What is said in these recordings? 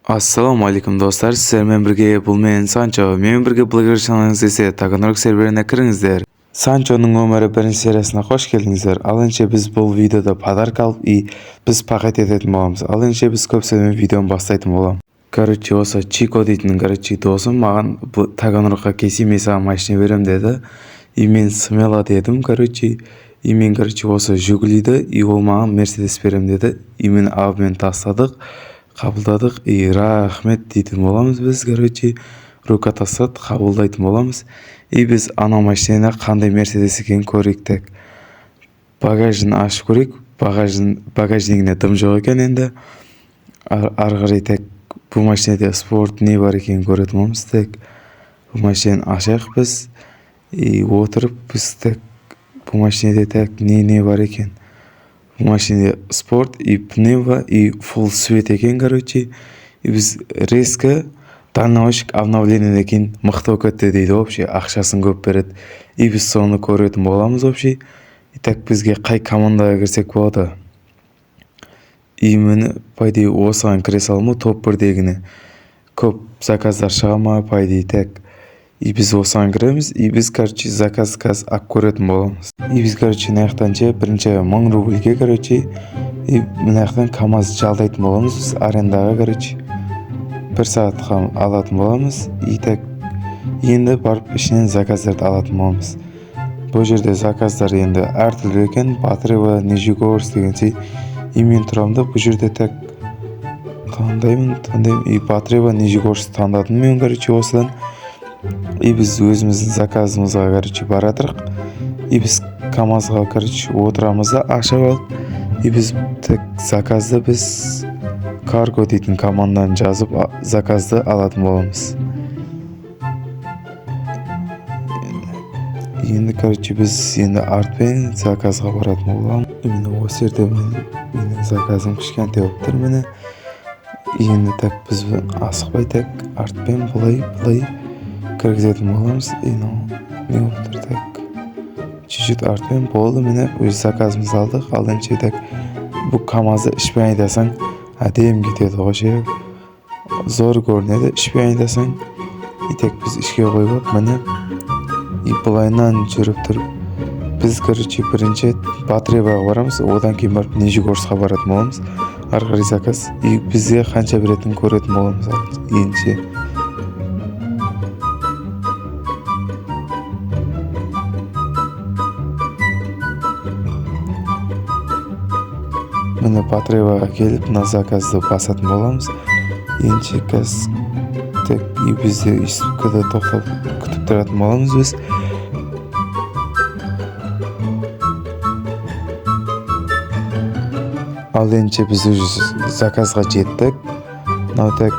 Ассалаумағалейкум, достар! Сіздермен бірге бұл мен, Санчо. Менімен бірге блогер жасағыңыз келсе, Таганрог серверіне кіріңіздер. Санчоның өмірі бірінші сериясына қош келдіңіздер. Ал ендеше біз бұл видеода подарок алып и біз пахать ететін боламыз. Ал ендеше біз көп сөйлемей, видеоны бастайтын боламын. Короче, осы Чико дейтін, короче, досым маған: «Бұл Таганрогқа келсем, мен саған машина беремін», — деді. И мен смело дедім, короче. И мен, короче, осы Жигулиді, и ол маған Мерседес беремін деді. И мен обмен тастадық, қабылдадық и рахмет дейтін боламыз. Біз, короче, рука тастады, қабылдайтын боламыз. И біз анау машинаны қандай Мерседес екенін көрейік. Так, багажын ашып көрейік. Багажнигінде дым жоқ екен. Енді ары қарай, так, бұл машинада спорт не бар екенін көретін боламыз. Так, бұл машинаны ашайық біз и отырып біз. Так, бұл машинада, так, не бар екен? Бұл машинада спорт и пневмо и фулл свет екен, короче. И біз резко дальнобойщик обновлениеден кейін мықты болып кетті дейді. Вообще ақшасын көп береді, и біз соны көретін боламыз вообще. И так, бізге қай командаға кірсек болады? И міне, по идее, осыған кіре саламын ғой, топ бірдегіне. Көп заказдар шыға ма, по идее? Так, и біз осыған кіреміз. И біз, короче, заказ қазір алып көретін боламыз. И біз, короче, мына жақтан ше, бірінші 1000 рубльге, короче, и мына жақтан КамАЗ жалдайтын боламыз. Біз арендаға, короче, бір сағатқа алатын боламыз. И так, енді барып ішінен заказдарды алатын боламыз. Бұл жерде заказдар енді әртүрлі екен: Батырево, Нижегородск деген. И мен тұрамын да бұл жерде, так, таңдаймын, таңдаймын и Батырево, Нижегородск таңдадым мен, короче, осыдан. И біз өзіміздің заказымызға, короче, бара жатырық. И біз КамАЗға, короче, отырамыз да, ашып алып. И біз, так, заказды біз карго дейтін команданы жазып, заказды алатын боламыз. Енді, короче, біз енді артпен заказға баратын боламыз. Именно осы жерде менің заказым кішкентай болып тұр, міне. Енді, так, біз асықпай, так, артпен былай былай кіргізетін боламыз. И мынау не болып тұр? Так, чуть чуть артпен болды. Міне, өз заказымызды алдық. Ал ендеше, так, бұл КамАЗды ішпен айдасаң, әдемі кетеді ғой ше, зор көрінеді ішпен айдасаң. И так, біз ішке қойып алып, міне, и былайынан жүріп тұрып біз, короче, бірінші Батыреваға барамыз, одан кейін барып Нижегородскқа баратын боламыз. Ары қарай заказ и бізге қанша беретінін көретін боламыз. Ендеше міне, Батыреваға келіп, мына заказды басатын боламыз. Ендеше қазір, так, и бізде өйстіп тоқтап күтіп тұратын боламыз біз. Ал ендеше біз уже заказға жеттік. Мынау, так,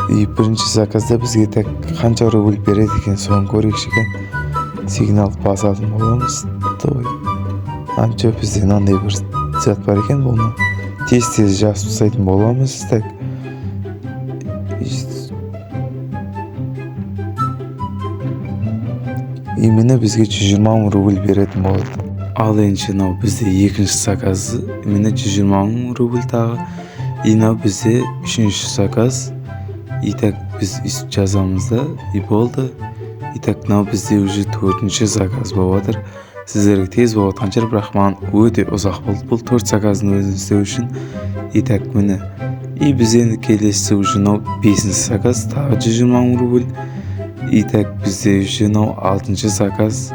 и бірінші заказда бізге, так, қанша рубль береді екен, соны көрейікші екен. Сигнал басатын боламыз. Той, анча бізде мынандай бір зат бар екен, бұны тез тез жазып тастайтын боламыз. Так, именно бізге 120 000 рубль беретін болады. Ал ендеше мынау бізде екінші заказ, именно 120 000 рубль тағы. И мынау бізде үшінші заказ. И так, біз өйстіп жазамыз да, и болды. И так, мынау бізде уже төртінші заказ болып жатыр. Сіздерге тез болып жатқан шығар, бірақ маған өте ұзақ болды бұл төрт заказдың өзін істеу үшін. И так, міне, и біз енді келесі уже мынау бесінші заказ, тағы 120 000 рубль. И так, бізде уже мынау алтыншы заказ.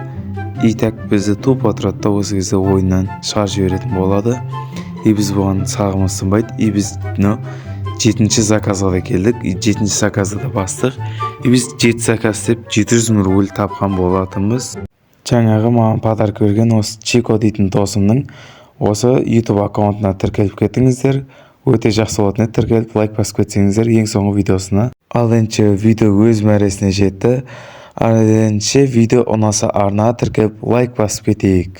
И так, бізді тупо тұрады да, осы кезде ойыннан шығарып жіберетін болады. И біз бұған сағымыз сынбайды. И біз мынау жетінші заказға да келдік, и жетінші заказды да бастық. И біз жеті заказ істеп, 700 000 рубль тапқан болатынбыз. Жаңағы маған подарок берген осы Чико дейтін досымның осы YouTube аккаунтына тіркеліп кетіңіздер, өте жақсы болатын еді. Тіркеліп, лайк басып кетсеңіздер ең соңғы видеосына. Ал ендеше видео өз мәресіне жетті. Ал ендеше видео ұнаса, арнаға тіркеліп, лайк басып кетейік.